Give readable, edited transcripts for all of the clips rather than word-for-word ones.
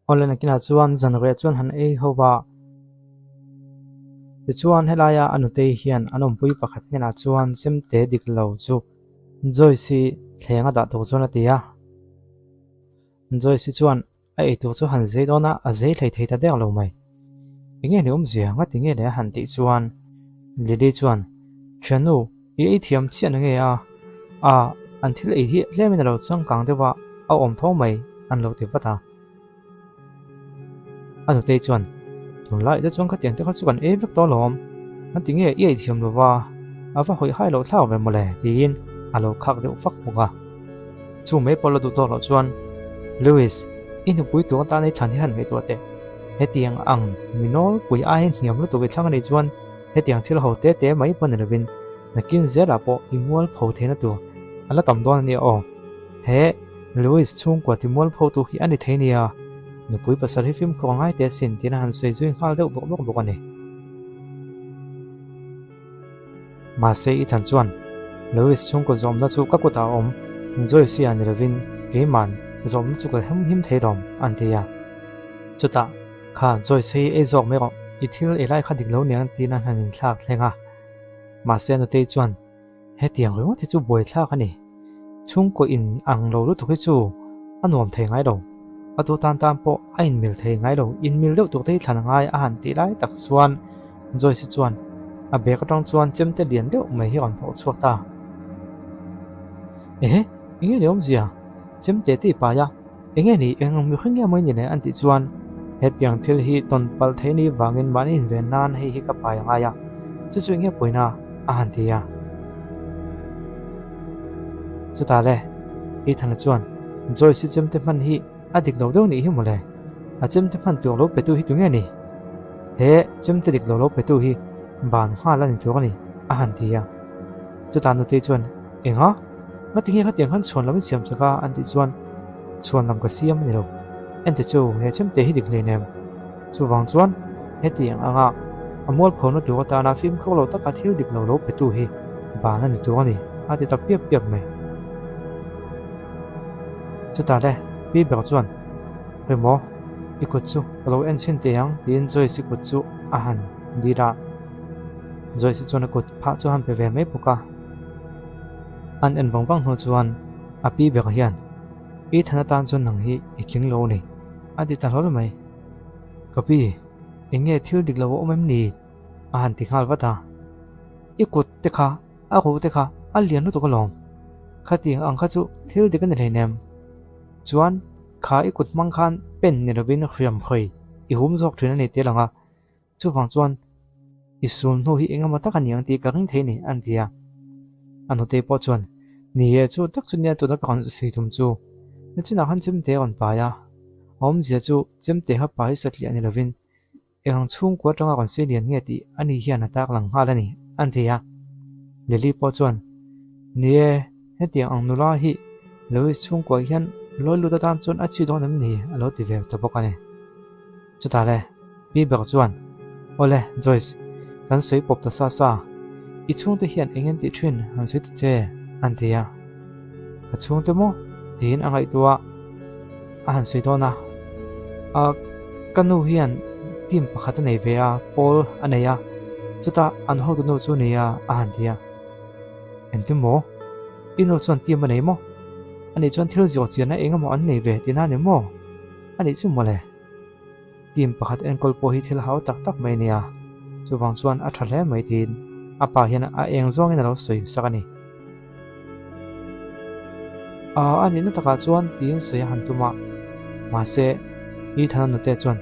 Awle nakinah chuan zanriah chuan han ei ho va. Tichuan helaia a nutei hian an awmpui pakhat hnenah chuan chemte dik lo chu Joyce hi thleng a dah tur chuan a ti a. Joyce chuan a eitur chu han zei dawn a, a zei hlei thei ta der lo mai. Enge ni awmzia nga ti nge le a han tih chuan Lily chuan, Thiannu, i ei thiam chiah na nge a? A, an thil ei hi tlemin a lo changkang deuh a, a awm tho mai, an lo ti vat a. A nutei chuan, Tunlai te chuan khatiang te kha chu kan ei vek tawh alawm, an ti nge i ei thiam lo va, a va hawi hai loh thlak ve mawle, tiin a lo khak deuh fak bawk a. Chu mai pawh la duh tawk loh chuan, Louis, i hnupui tur atan i thlan hi han ngaihtuah teh. Hetiang ang mi nawlpui aiin hniam lutuk i thlang a nih chuan hetiang thil ho te te mai pawh ni lovin nakin zelah pawh i mualpho theihna tur a la tam dawn a nia aw. He Louis chhungkua ti mualpho tu hi a ni thei nia, nupui pasal hi fimkhur a ngai teh asin tiin a han sawi zui nghal deuh bawk bawk bawk a ni. Mahse Ethan chuan, Louis chhungkaw zawmna chu ka kutah a awm, Joyce hi a ni lovin keiman zawmna chu ka hem him thei lawm, an ti a. Chutah, Kha Joyce hei ei zawk mai rawh, i thil ei lai kha dik lo niang tiin a hnan inthlak thleng a. Mahse a nutei chuan, Hetiang ringawt hi chu buaithlak a ni. Chhungkaw in ang lo lutuk hi chu a nuam thei ngai lo. A tu tan tan pawh a inmil thei ngai lo. Inmil deuh tur te hi thlan a ngai a han tih lai tak chuan Joyce chuan a bag atang chuan chemte lian deuh mai hi a rawn phawrh chhuak ta. Ehe, enge ni awmzia? Chemte te i pai a, enge ni eng ang mihring nge maw i ni le an tih chuan hetiang thil hi tawn palh thei ni vangin mahni inven nan hei hi ka pai a ngai a, chu chu enge pawina a han ti a. Chutah le, Ethan-a chuan Joyce-i chemte hman hi a dik lo deuh nih hi mawle, a chemte hman tur lo petu hi tunge ni? He chemte dik lo lo petu hi ban nghal a ni tur a ni, a han ti a. Chutah nutei chuan, Enga? Ngatinge khatiang khan chhuan lam i siam chak a? an tih chuan, Chhuan lam ka siam a ni lo. Ente chu he chemte hi dik hleinem. Chuvang chuan hetiang anga a mualphona tur atana fimkhur lo taka thil dik lo lo petu hi ban a ni tur a ni, a ti ta piap piap mai. Chutah le, Pi ber chuan, Remaw, i kut chu ka lo en chhin teh ang, tiin Joyce-i kut chu a han dil a. Joyce-i chuan a kut phah chu a han pe ve mai bawk a. An en vang vang hnu chuan a pi ber hian, I than atan chuan nang hi i tling lo a ni, a ti ta hlawl mai. Ka pi, eng nge thil dik lo a awm em ni? a han ti nghal vat a. I kut te kha, a ruh te kha a lian lutuk alawm. Khatiang ang kha chu thil dik a ni hleinem. Chuan kha i kut hmang khan pen ni lovin hriam hawi i hum zawk thin a ni tih a lang a. Chuvang chuan i sul hnu hi engemaw tak a ni ang tih ka ring thei a ni, an ti a. A nutei pawh chuan, Ni e, chu tak chu nia tuna ka rawn sawi tum chu. Nachinah khan chemte a rawn pai a. A awmzia chu chemte kha pai satliah ni lovin eng chhungkua atanga rawn sei lian nge tih ani hian a tak lang nghal a ni, an ti a. Lily pawh chuan, Ni e, hetiang ang nula hi Louis chhungkua hian lawi lut atan chuan a chi dawn em ni? a lo ti ve ta bawk a ni. Chutah le, Pi ber chuan, Awle, Joyce, kan sawi pawp ta sa sa, i chhungte hian eng en tih thin han sawi ta che, an ti a. Ka chhungte maw? tiin a ngaihtuah a han sawi dawn a. A, ka nu hian team pakhat a nei ve a, pawl a nei a, chutah an hotu nu chu nia, a han ti a. Engtin maw? I nu chuan team a nei maw? Ani chuan thil zawh chianna eng emaw an nei ve tihna a ni maw? A nih chu mawle. Team pakhat enkawl pawh hi thil hau tak tak mai a nia, chuvang chuan a tha hle mai tiin a pa hian a eng zawngin a lo sawi sak a ni. A a nihna takah chuan tiin sawi a han tum a, mahse Ethan-a nute chuan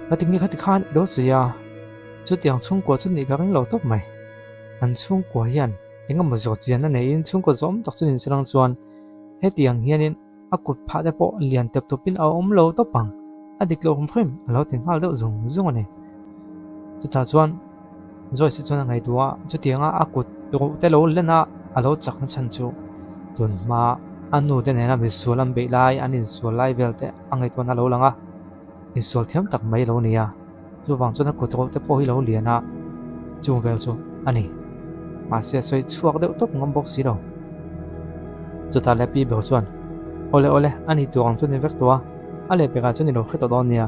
Ngatinge khati khan i lo sawi a, chutiang chhungkua chu nih ka ring lo tawp mai. An chhungkua hian engemaw zawt chian a neiin chhungkua zawm tak chu ninsilang chuan hetiang hianin A kut phah te pawh lian tep tawpin a awm lo tawp ang, a dik lo hrim hrim a lo ti nghal deuh zung zung a ni. Chutah chuan Joyce chuan a ngaihtuah a, chutianga a kut ruh te lo len a a lo chak na chhan chu tun hma a nu te nena misual an beih lai, an insual lai vel te a ngaihtuahna a lo lang a, insual thiam tak mai a lo ni a, chuvang chuan a kut ruh te pawh hi lo lian a, chung vel chu a ni. Mahse a sawi chhuak deuh tawp ngam bawk si lo. Chutah le Pi ber chuan, Awle awle, a ni tur ang chu ni vek tawh a. A lehpekah chuan i lo hre tawh dawn nia.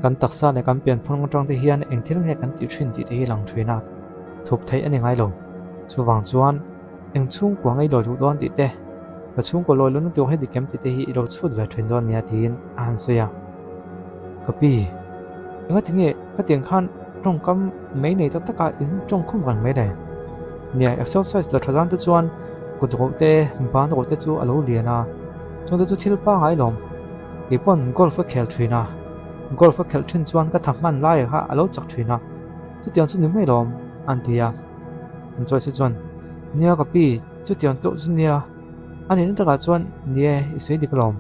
Kan taksa leh kan pianphung atang te hian eng thil nge kan tih thin tih te hi lang thin a, thup theih a ni ngai lo. Chuvang chuan eng chhungkua ngei lawi luh dawn tih te, ka chhungkua lawi luhna tur hi dik em tih te hi i lo chhut ve thin dawn nia tiin a han sawi a. Ka pi, engati nge ka tiang khan tawngkam mai nei tak taka in tawngkhum reng mai le? Nia, exercise la tha dan te chuan kut rawh te, ban rawh te chu a lo lian a, chungte chu thil pangai lawm. Kei pawn golf ka khel thin a, golf ka khelh thin chuan ka tha hman lai kha a lo chak thin a, chutiang chu ni mai lawm an ti a. Joyce chuan, Nia ka pi, chutiang tawh chu nia, a nihna takah chuan nie i sawi dik lawm,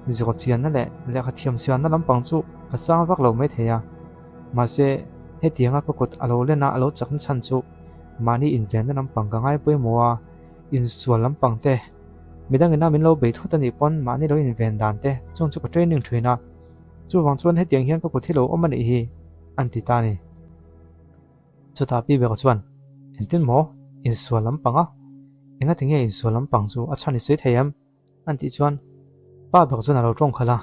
zirkaw chianna leh lehkha thiam siamna lampang chu ka chang vak lo maithei a, mahse hetianga ka kut a lo len a a lo chakna chhan chu mahni invenna lampang ka ngai pawimawh a, insual lampang te, midang ina min lo bei thut a nih pawn mahni lo inven dan te chung chu ka training thin a, chuvang chuan hetiang hian ka kut hi lo awm a nih hi an ti ta a ni. Chutah Pi Beka chuan, Engtin maw? Insual lampang a? Engati nge insual lampang chu a chhan i sawi thei em? An tih chuan Pa Beka chuan a lo tawng khalh a,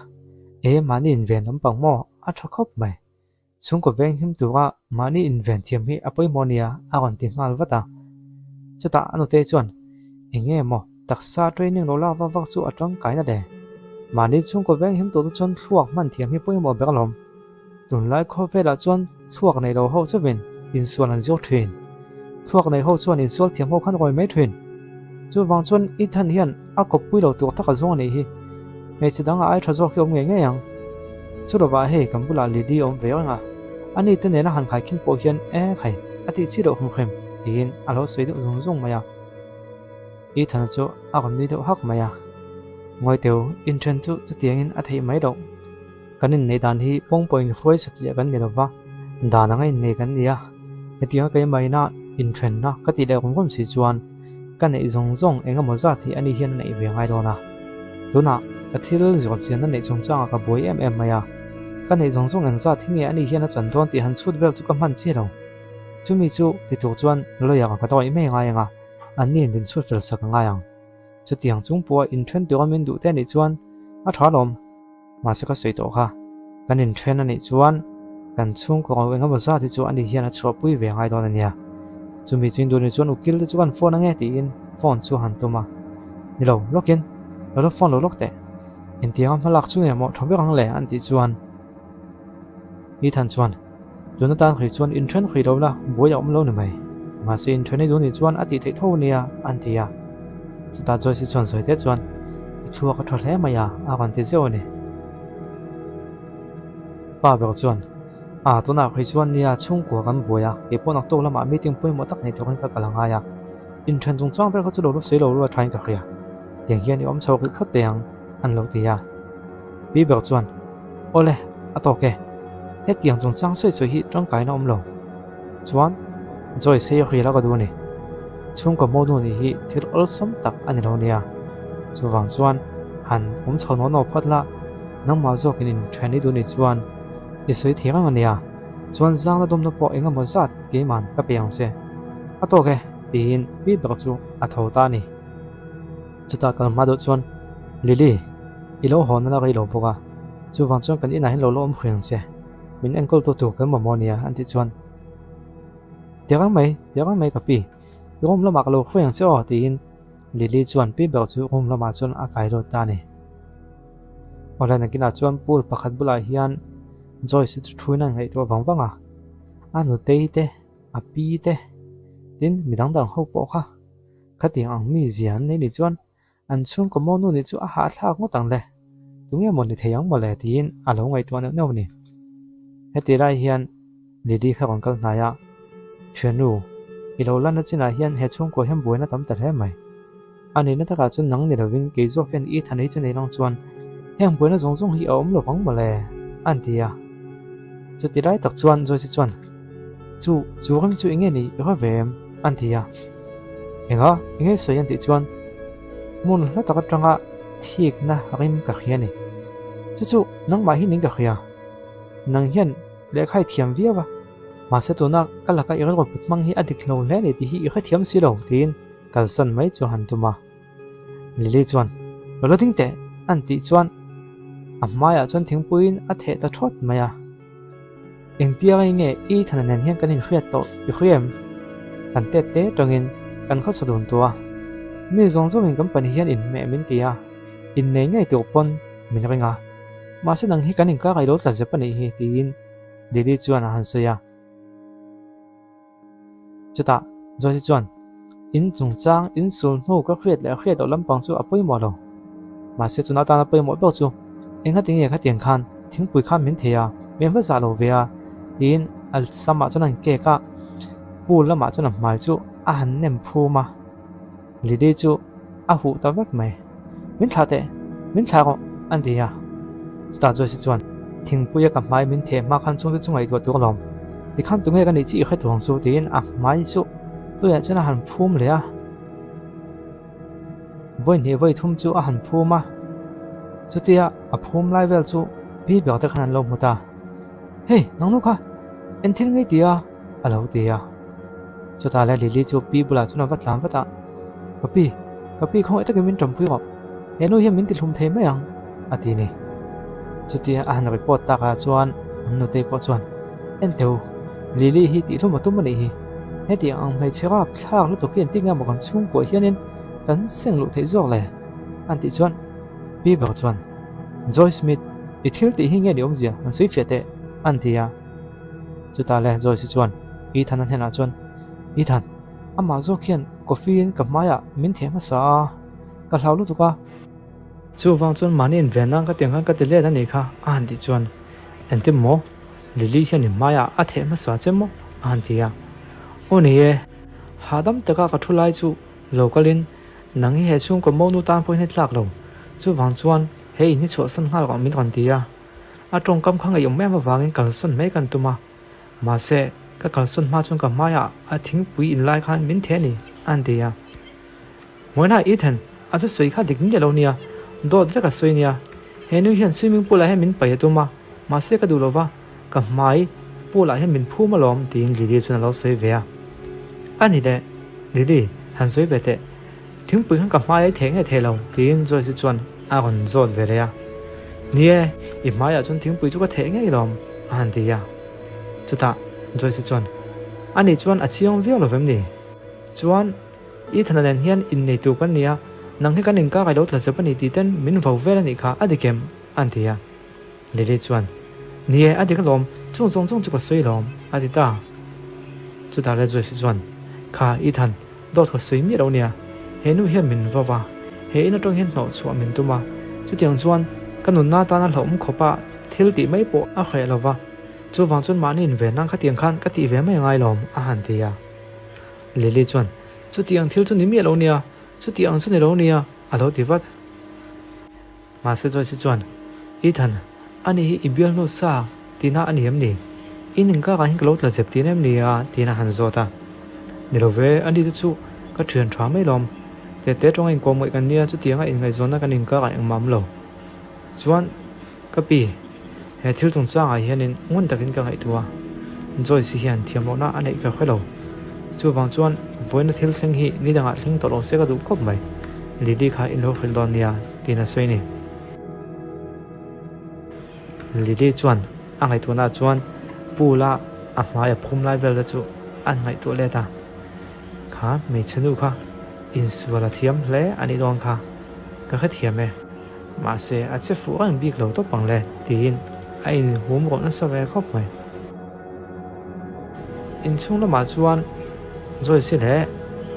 E mahni inven lampang maw? A tha khawp mai. Chhungkaw veng him tura mahni inven thiam hi a pawimawh nia a rawn ti nghal vat a. Chutah a nutei chuan, Eng nge maw, taksa training lo lak vak vak chu a tangkaina le. Mahni chhungkaw veng him tur te chuan thluak hman thiam hi pawimawh ber alawm. Tunlai khawvelah chuan thluak nei lo ho chauhin insual an zir thin. Thluak nei ho chuan insual thiam ho khan rawi mai thin. Chuvang chuan Ethan hian a kawppui lo tur tak a zawng a nih hi. Hmeichhe dang a ai tha zawk hi awm ngei ngei ang. Chu lovah hei kan bulah Lily a awm ve reng a, ani te nena han khaikhin pawh hian e khai a tih chi loh hmu hrem tiin a lo sawi deuh zung zung mai a. Ethan chu a rawn nui deuh hak mai a, Ngawi teu, inthen chu chutiangin a theih mai loh. Kan inneih dan hi pawngpawh inhruai satliah kan ni lova, dan anga innei kan ni a, hetianga keimah ina inthenna ka tih leh rum rum si chuan ka neih zawng zawng eng emaw zat hi ani hian a neih ve ngai dawn a. Tunah ka thil zawt chianna neih chungchangah ka buai em em mai a, ka neih zawng zawng eng zat hi nge ani hian a chan dawn tih han chhut vel chu ka hman chiah lo. Chumi chu ti tur chuan lawyer ka dawih mai ngai ang a, anni in min chhut fel sak a ngai ang. Chutiang chung pawha inthen tura min duh te anih chuan a tha alawm. Mahse ka sawi tawh kha, kan inthen anih chuan kan chhungkaw ro engemaw zat hi chu ani hian a chhuahpui ve ngai dawn ania. Chumi chu induh ni chuan ukil te chu kan phone ange tiin phone chu han tum a. Ni lo, lawkin, lo la phone lo lawk teh. Intianga hmalak chu nge maw tha ber ang le an tih chuan Ethan chuan Tun atan hrui chuan inthen hrui lo la, buai a awm lo ni mai. Mahse inthen i duh nih chuan a tih theih tho nia, an ti a. Chutah Joyce chuan sawi teh chuan, I thluak a tha hle mai a, a rawn ti zeuh a ni. Pa ber chuan, A, tunah hrui chuan nia chhungkua kan buai a, kei pawh naktuk lamah meeting pawimawh tak nei turin ka kal a ngai a. Inthen chungchang ber kha chu lo la sawi lo rua thain ka hria. Tiang hian i awm chho rih phawt teh ang, an lo ti a. Pi ber chuan, Awle, a tawk e. Hetiang chungchang sawi sawi hi tangkaina awm lo. Chuan, Joyce hei a hrial a ka duh a ni. Chhungkaw maw nu nih hi thil awlsam tak a ni lo nia. Chuvang chuan, han awm chho naw naw phawt la, nangmah zawkin inthen i duh nih chuan i sawi thei reng a nia. Chuan zangna dawmna pawh eng emaw zat keiman ka pe ang che. A tawk e, tiin pi ber chu a tho ta a ni. Chutah kal hma deuh chuan, Lily, i lo haw nala rei lo bawk a, chuvang chuan kan inah hian lo la awm hrui ang che, min enkawl tu tur kan mamawh nia an tih chuan, Tiang mai, tiang mai ka pi, i room lamah ka lo hruai ang che aw tiin Lily chuan pi ber chu room lamah chuan a kai lut ta a ni. Awle nakinah chuan pool pakhat bulah hian Joyce chu thuin a ngaihtuah vang vang a, a nutei te, a pi te, tin midang dang ho pawh kha. Khatiang ang mi zia an nei nih chuan an chhungkaw maw nu nih chu a hahthlak ngawt ang le, tunge maw ni thei ang maw le tiin a lo ngaihtuah neuh neuh a ni. Heti lai hian Lily kha rawn kal hnai a, Thiannu, i lo lanna chinah hian he chhungkaw hian buaina tam ta hle mai. A nihna takah chuan nang ni lovin kei zawk hian i than ei chu nei lang chuan heng buaina zawng zawng hi a awm lo vang maw le, an ti a. Chuti lai tak chuan Joyce chuan, Chu, chu ram chu enge ni i hre ve em? an ti a. Enga, enge sawi an tih chuan hmun hla tak atanga thikna rim ka hria a ni. Chu chu nangmah hi ning ka hria. Nang hian lehkha i thiam viau a, mahse tuna ka laka i rilru put hmang hi a dik lo hle a ni tih hi i hrethiam si lo tiin kalsan mai chu han tum a. Lily chuan, Lo la ding teh an tih chuan. A hmaiah chuan thingpuiin a theh ta thawt mai a. Engtia rei nge Ethan-a nen hian kan inhriat tawh i hria em? Kan tet te tangin kan khawsa dun tawh a. Mi zawng zawngin kan pahnih hian inhmeh min ti a, innei ngei tur pawn min ring a. Mahse nang hi kan inkar a i lo tla zep a nih hi tiin Lily chuan a han sawi a. Chutah Joyce chuan, In chungchang in sul hnu ka hriat leh hriat loh lampang chu a pawimawh lo. Mahse tuna atana pawimawh ber chu engati nge khatiang khan thingpui khan min thei a, min va zah lo ve a tiin a samah chuan a han kek a, pool lamah chuan a hmai chu a han nem phum a. Lily chu a huh ta vek mai. Min thlah teh, min thlah rawh a ti a. Chutah Joyce chuan, Thingpuia ka hmai min theh hma khan chungte chu ngaihtuah tur alawm. Tikhan tunge ka nih chi i hre tur ang chu tiin a hmai chu tuiah chuan a han phum leh a. Vawi hnih vawi thum chu a han phum a. Chutia a phum lai vel chu pi ber te khan an lo hmu ta. Hey, nangnu kha, en thil ngei ti a? a lo ti a. Chutah le Lily chu pi bulah chuan a va tlan vat a, Ka pi, ka pi khawngaih takin min ṭampui rawh, he nu hian min tihlum thei mai ang, a ti ni. Chutia a han report takah chuan an nutei pawh chuan, En teh u, Lily hi tihlum a tum a nih hi, hetiang ang hmeichhe rap thlak lutuk hi engtin nge maw kan chhungkuah hianin kan seng luh theih zawk le? an tih chuan pi ber chuan, Joy Smith, i thil tih hi nge ni awmzia an sawi fiah teh, an ti a. Chutah le Joyce chuan Ethan-a hnenah chuan, Ethan, amah zawk hian coffee in ka hmaiah min theh hmasa a, ka hlau lutuk a. Chuvang chuan mahni inven nan ka tiang khan ka ti let a nih kha, a han tih chuan, Engtin maw? Lily hian i hmaiah a theh hmasa che maw? a han ti a. Aw ni e, hahdam taka ka thu lai chu lo kalin nang hi he chhungkaw monu tan pawhin i tlak lo, chuvang chuan he in hi chhuahsan nghal rawh min rawn ti a. A tawngkam kha ngaihawm em avangin kalsawn mai kan tum a, mahse ka kalsawn hma chuan ka hmaiah a thingpui in lai khan min theh a ni, a han ti a. Mawina Ethan, a thusawi kha dik miah lo nia, dawt vek a sawi nia. He nu hian swimming pool ah hian min paih a tum a, mahse ka duh lo va, ka hmai pool ah hian min phum alawm, tiin Lily chuan a lo sawi ve a. A ni le, Lily, han sawi ve teh. Thingpui khan ka hmai a i theh nge theh lo? tiin Joyce chuan a rawn zawt ve leh a. Ni e, i hmaiah chuan thingpui chu ka theh ngei lawm, a han ti a. Chutah Joyce chuan, Ani chuan a chiang viau lo vem ni? Chuan, Ethan-a nen hian innei tur kan ni a, nang hi kan inkar i lo tla zep a ni tih ten min vo vel a nih kha, a dik em? a han ti a. Lily chuan, Ni e, a dik alawm, chung zawng zawng chu ka sawi alawm, a ti ta. Chutah le Joyce chuan, Kha, Ethan, dawt ka sawi miah lo nia, he nu hian min vau va, he in atang hian hnawh chhuah min tum a, chutiang chuan ka nunna tana hlauhawm khawpa thil tih mai pawh a hreh lo va, chuvang chuan mahni inven nan khatiang khan ka tih ve mai angai lawm, a han ti a. Lily chuan, Chutiang thil chu ni miah lo nia, chutiang chu ni lo nia, a lo ti vat. Mahse Joyce chuan, Ethan, ani hi i bialnu sa tihna a ni em ni? In inkakah hian ka lo tla zep tihna em ni a? tiin a han zawt a. Ni lo ve, ani te chu ka thian tha mai lawm. Tete tawnga inkawmngawih kan nia, chutianga inngaihzawnna kan inkakah engmah awm lo. Chuan, ka pi, he thil chungchangah hianin ngun takin ka ngaihtuah a, Joyce hian thiamlohna a neih ka hre lo. Chuvang chuan vawiina thil thleng hi ni dangah thleng tawh lo se ka duh khawp mai. Lily kha in lo hrilh dawn nia, tiin a sawi a ni. Lily chuan a ngaihtuahnaah chuan pool a a hmai a phum lai vel te chu a ngaihtuah let a. Kha hmeichhe nu kha insual a thiam hle a nih dawn kha, ka hrethiam e. Mahse a che fuh reng bik lo tawp ang le, tiin a inhum rawh nasa ve khawp mai. Inchhung lamah chuan Joyce leh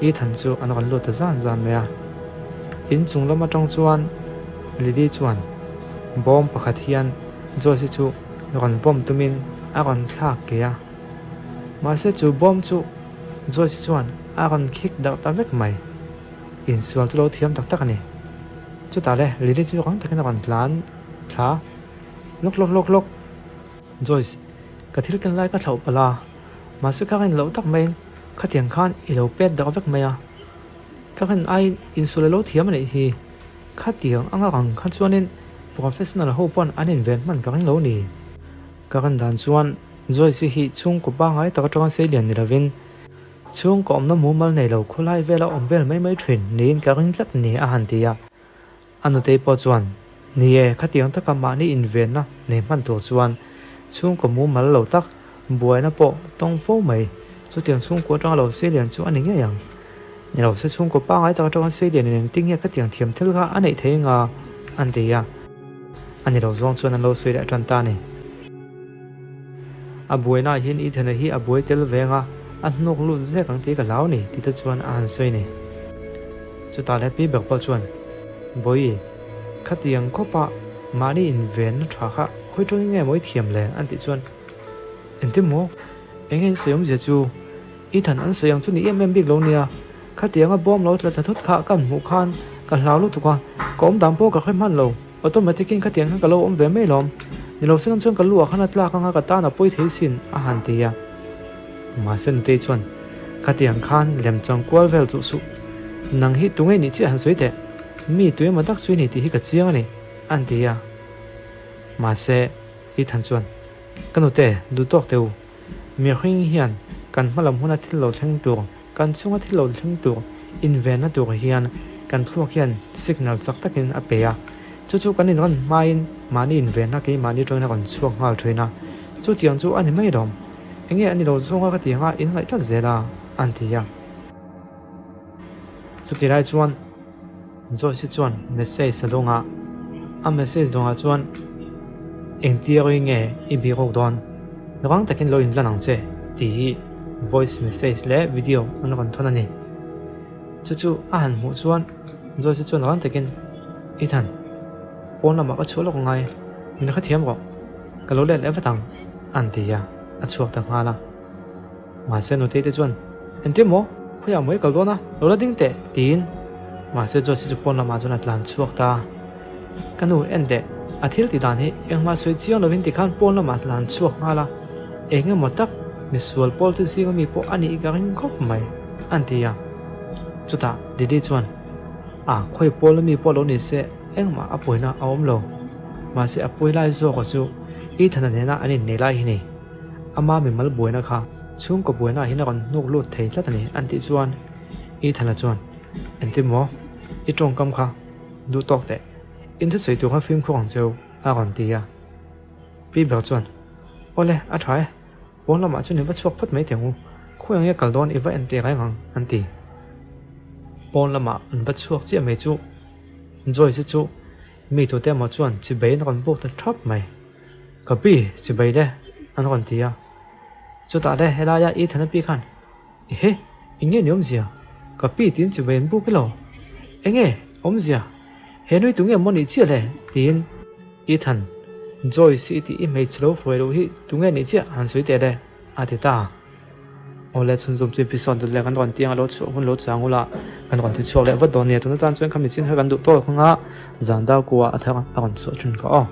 Ethan chu an rawn lut ta zan zan mai a. Inchung lam atang chuan Lily chuan bawm pakhat hian Joyce chu rawn vawm tumin a rawn thlak ke a. Mahse chu bawm chu Joyce chuan a rawn khik darh ta vek mai. Insual chu lo thiam tak tak a ni. Chutah le Lily chu rang takin a rawn tlan thla lawk lawk lawk lawk. Joyce, ka thil ken lai ka thlauh palh a, mahse ka rin loh tak maiin khatiang khan i lo pet darh vek mai a, ka rin aiin insual a lo thiam a nih hi, khatiang anga rang kha chuanin professional ho pawn an inven hman ka ring lo ni. Ka rin dan chuan Joyce hi chhungkaw pangngai tak atanga sei lian ni lovin chhungkaw awmna mumal nei lo khawlai vela awm vel mai mai thin niin ka ring tlat ni a han ti a. A nutei pawh chuan, Ni e, khatiang taka mahni invenna nei hman tur chuan chhungkaw mumal lo tak buaina pawh tawng fo mai. Chutiang chhungkaw atanga lo seilian chu a ni ngei ang. Ni lo se chhungkaw pangngai tak atanga seilian in engtin nge khatiang thiam thil kha a neih thei nga an ti a. A ni lo zawng chuan an lo sawi leh tan ta a ni. A buainaah hian Ethana hi a buai tel veng a, a hnawk lut zek ang tih ka hlau ni tih te chuan a han sawi ni. Chutah leh pi ber pawh chuan, Bawi, khatiang khawpa mahni invenna tha kha khawi tawngin nge mawi thiam le? an tih chuan, Engtin maw? Enge in sawi awmzia chu? Ethan an sawi ang chu ni em em bik lo nia, khatianga bawm lo tla thla thut kha ka hmuh khan ka hlau lutuk a, ka awm dan pawh ka hre hman lo. Automatic in khatiang khan ka lo awm ve mai lawm. Ni lo sen chuan ka lu ah khan a tlak anga ka tan a pawi thei sin a han ti a. Mahse Nutei chuan khatiang khan lem chang kual vel chuh suh. Nang hi tunge nih chiah han sawi teh. Mi tu emaw tak chu i ni tih hi ka chiang a ni an ti a. Mahse Ethan chuan ka nute duh tawk teh u. Mihring hian kan hmalam huna thil lo thleng tur, kan chunga thil lo thleng tur invenna tur hian kan thluak hian signal chak takin a pe a. Chu chu kan inrawn hmain mahni invenna keimahni atangin a rawn chhuak nghal thin a. Chutiang chu a ni mai lawm. Enge a ni lo zawnga ka ti anga in ngaih tlat zel a, an ti a. Chuti lai chuan Joyce chuan message a dawng a, a message dawngah chuan Engtia rei nge i bih rawk dawn? Rang takin lo inlan ang che tih hi voice message leh video an rawn thawn a ni. Chu chu a han hmuh chuan Joyce chuan rang takin Ethan, pawn lamah ka chhuah lawk angai, min hrethiam rawh, ka lo let leh vat ang an ti a, a chhuak ta nghal a. Mahse Nutei te chuan, Engtin maw? Khawiah maw i kal dawn a? Lo la ding teh! tiin mahse Josie chu pawn lamah chuan a tlan chhuak ta a. Ka nu, en teh, a thil tih dan hi engmah sawi chiang lovin tikhan pawn lamah a tlan chhuak nghal a, eng emaw tak misual pawl te zinga mi pawh a nih ka ring khawp mai, an ti a. Chutah Didi chuan, A, khawi pawl ami pawh lo ni se engmah a pawina a awm lo. Mahse a pawi lai zawka chu Ethan-a nena an innei lai hi ni. Ama mimal buaina kha chhungkaw buaina ah hian a rawn hnuk lut thei tlat a ni an tih chuan Ethan-a chuan, Engtin maw? I tawngkam kha duh tawk teh. In thusawi tur kha fimkhur ang cheu a rawn ti a. Pi ber chuan, Awle, a tha e. Pawn lamah chuan i va chhuak phawt mai teh ang u. Khawi ang nge kal dawn i va en teh reng ang an ti. Pawn lamah an va chhuak chiah mai chu Joyce-i chu mi tute emaw chuan chibei an rawn buk ta thap mai. Ka pi, chibai le, an rawn ti a. Chutah le helaia Ethan-a pi khan, Ehe, eng nge ni awmzia? Ka pi tiin chibai an buk elo? Enge awmzia? He nui tunge maw nih chiah le? tiin Ethan, Joyce i tih i hmeichhe lo hruai loh hi tunge nih chiah han sawi teh le, a ti ta. Awle chhunzawm chu episode dawt leh kan rawn tiang a lo chhuah hun lo chang ula kan rawn ti chhuak leh vat dawn nia tuna tan chuan khami chin kha kan duh tawk anga zan dar kua a thar a rawn chhuah thin kha aw.